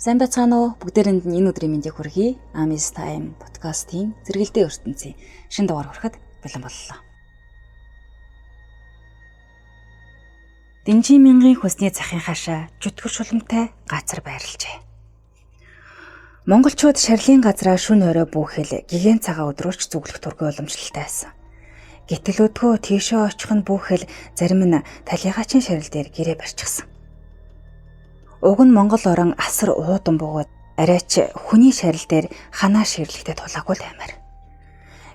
Сайн байцгаана уу? Бүгдээрэнд нь энэ өдрийн мэндийг хүргэе. Amis Time подкастын зэрэгэлдээ ертөнцийн шинэ дугаар хүрэхэд бэлэн боллоо. Дэнжин мянгын хөлсний захын хашаа чөтгөр шулмтай газар байрлажээ. Монголчууд шарлын газраа шүн орой бүхэл гигэн цагаан өдрөөч зүглэх тургүй уламжлалтай байсан. Гэтэл өдгөө тийшээ очих нь бүхэл зарим нь талигаачин шарил дээр гэрээ барьчихсан. Уг нь Монгол орон асар уудан бөгөөд арайч хүний шарил дээр ханаа ширлэгтэй тулаагүй л аймаар.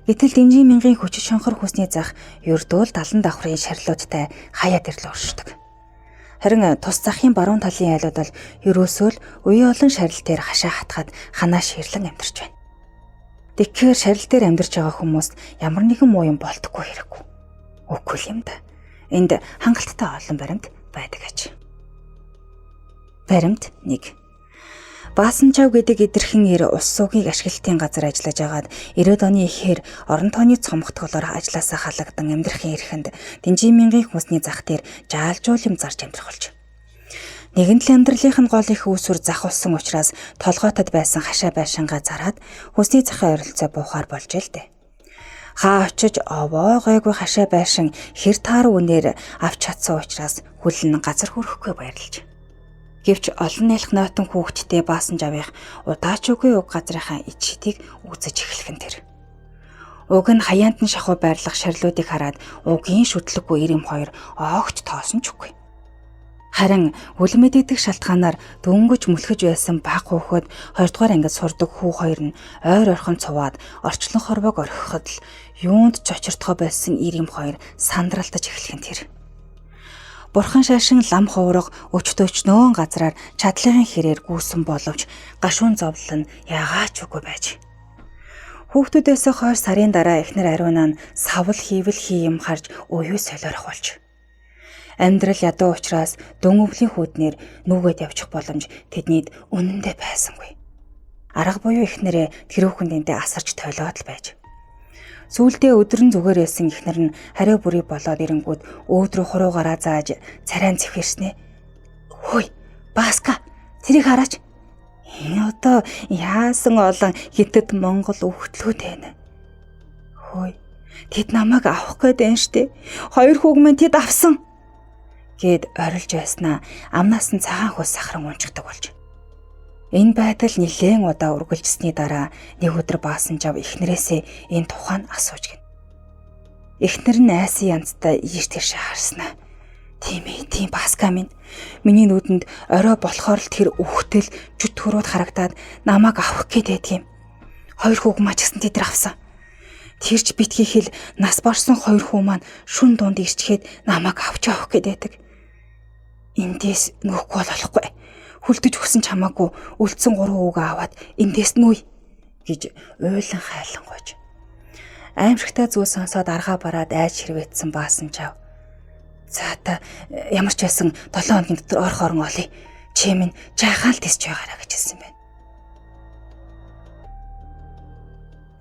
Гэтэл Дэнжин мянгын хүчит шонхор хүсний зах ердөөл 70 давхрын шарлуудтай хаяа дэрлээ оршдог. Харин тус захын баруун талын айлууд бол ерөөсөө л үе олон шарил дээр хашаа хатгаад ханаа ширлэн амьдарч байна. Тэгэхээр шарил дээр амьдарч байгаа хүмүүст ямар нэгэн муу юм болтгүй хэрэггүй. Үгүй юм да. Энд хангалттай олон баримт байдаг аж. Баримт 1. Баасанчав гэдэг идэрхэн эр ус суугийг ашиглалтын газар ажиллаж агаад 90-ад оны ихээр орон тооны цомготголоор ажилласаа халагдан амьдрахын эрхэнд Дэнжин мянгын хүнсний зах дээр жаалжуул юм зарж амьдрах болж. Нэгэн л амьдралынх нь гол их үүсвэр зах болсон учраас толгойтод байсан хашаа байшингаа зараад хүнсний захын ойролцоо буухаар болж л дээ. Хаа очиж овоо гайгүй хашаа байшин хэр таар үнээр авч чадсан учраас хүл нь газар хүрэхгүй баярлж. Гэвч олон нялх нойтон хүүхэдтэй баасан жавынх удаач үгүй уг газрынхаа ичхитийг үзэж эхлэх нь тэр. Уг нь хаяанд нь шахуу байрлах шарлуудыг хараад угийн шүтлэггүй ирэм хоёр огт тоосон ч үгүй. Харин үл мэдэгдэх шалтгаанаар дөнгөж мөлхөж байсан баг хүүхэд 2 дугаар ангид сурдаг хүү хоёр нь ойр орхон цуваад орчлон хорвоог орхиход л юунд ч очирдохоо байсан ирэм хоёр сандралтаж эхлэх нь тэр. Бурхан шашин лам хувраг өчтөчнөөн газраар чадлын хэрээр гүйсэн боловч гашуун зовлон нь ягаа ч үгүй байж. Хүүхдүүдээс хойш сарын дараа эхнэр ариунаа нь савл хийвэл хий юм харж уюу солиорох болж. Амьдрал ядуу учраас дүн өвлийн хүүднэр нүгэд явчих боломж тэднийд үнэндээ байсангүй. Арга буюу эхнэрээ тэрүүхэн дэнтэй асарч тойлоод л байж. Сүүлдээ өдөр нь зүгээр байсан эхнэр нь хариу бүрий болоод ирэнгүүт өөдрөө хуруугаараа зааж царайн зэвхэрснэ. Хөөй, Баска, тэрийг хараач. Энэ одоо яасан олон хитэд Монгол өвхтлүүд байна. Хөөй, тэд намайг авах гээд байна штэ. Хоёр хүүг минь тэд авсан гэд орилж байснаа амнаас нь цагаан хөлс сахаран унцдаг болж. Энэ байдал нэлээн удаа үргэлжсэний дараа нэг өдөр баасан жав эхнэрээсээ энэ тухайн асууж гин. Эхнэр нь айсан янзтай ийш тийш харснаа. Тийм ээ, тийм Баска минь. Миний нүдэнд орой болохоор л тэр өвхтөл чөтгөрүүд харагдаад намайг авах гээд байдаг юм. Хоёр хүүг маа ч гэсэн тэд нар авсан. Тэр ч битгий хэл нас барсан хоёр хүү маань шүн дунд ирчгээд намайг авч явах гээд байдаг. Эндээс нүүхгүй болохгүй. Хүлдэж өгсөн ч хамаагүй үлдсэн 3 хүүгээ аваад эндээс нүүе гэж уйлан хайлан гойж. Аимшигтай зүйл сонсоод аргаа бараад айж хэрвэтсэн баасан чав. За та ямар ч байсан 7 хоногийн дотор орох орон олъё. Чи минь жаахан л тэсч байгаараа гэж хэлсэн байна.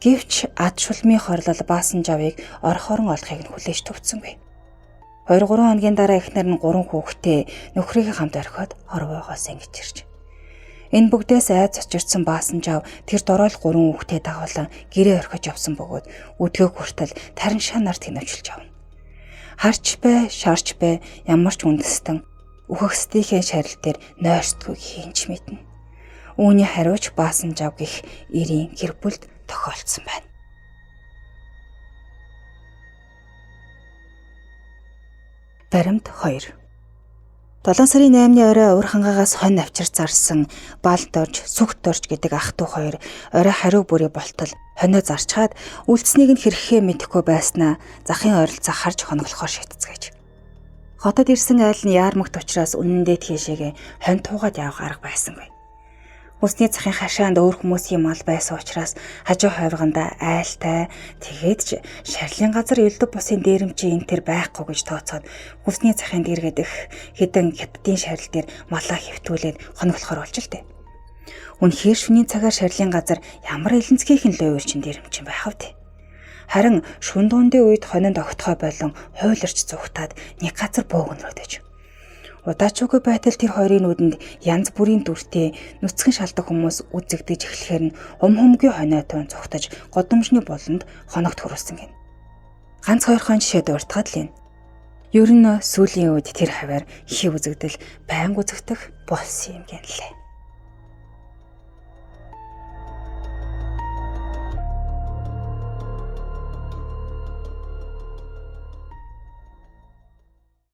Гэвч ад шулмын хорлол баасан жавыг орох орон олохыг нь хүлээж төвцсөнгүй. 2-3 хоногийн дараа эхнэр нь 3 хүүхэдтэй нөхрийнхээ хамт орхиод хорвоогоос ингэж ирж. Энэ бүгдээс айц очирдсан баасан жав тэр дороол 3 хүүхдээ дагуулan гэрээ орхиж явсан бөгөөд өдгөө хүртэл тарин шанаар тэнэвчилж явна. Харч бай, шарч бай ямар ч үндэстэн үхэгсдийнхээ шарил дээр нойрсдгүй хийнч мэднэ. Үүний хариуч баасан жав гих эрийн гэр бүлд тохиолдсон байна. Баримт 2. 7 сарын 8-ны орой уур хангаагаас хонь авчир зарсан Балд орж, Сүгт орж гэдэг ах トゥ хоёр орой хариу бүрий болтол хонио зарчхаад үлдсэнийг нь хэрэгхээ мэдэхгүй байснаа захын ойролцоо харж хоноглохоор шийдцгээж. Хотод ирсэн айл нь яармагт учраас үнэндээ тийшээгээ хонь туугаад явах арга байсангүй. Хүнсний захын хашаанд өөр хүмүүсийн мал байсан учраас хажуу хойвгондоо айлтай тэгээд ч шарлын газар элдв бусын дээрэмчийн энэ төр байхгүй гэж тооцоод хүнсний захын дэргэдэх хэдэн хятадын шарил дээр малаа хэвтүүлээд хоноглохоор болж л дээ. Үнэхээр шөнийн цагаар шарлын газар ямар элэнцгийнхэн луйварчин дээрэмчин байх вэ? Харин шүн дундын үед хонинд огтхой болон хуйларч зүхтаад нэг газар бөөгнөрөөд аж. Удаачуугүй байтал тэр хоёрын нүдэнд янз бүрийн дүртэй нүцгэн шалдаг хүмүүс үзэгдэж эхлэхээр нь ум хүмгүй хониотон цухтаж годомжны буланд хоногт хөрүүлсэн гин. Ганц хоёрхон жишээ дуртахад л юм. Ер нь сүүлийн үед тэр хаваар хий үзэгдэл байнга үзэгдэх болсон юм гэнлээ.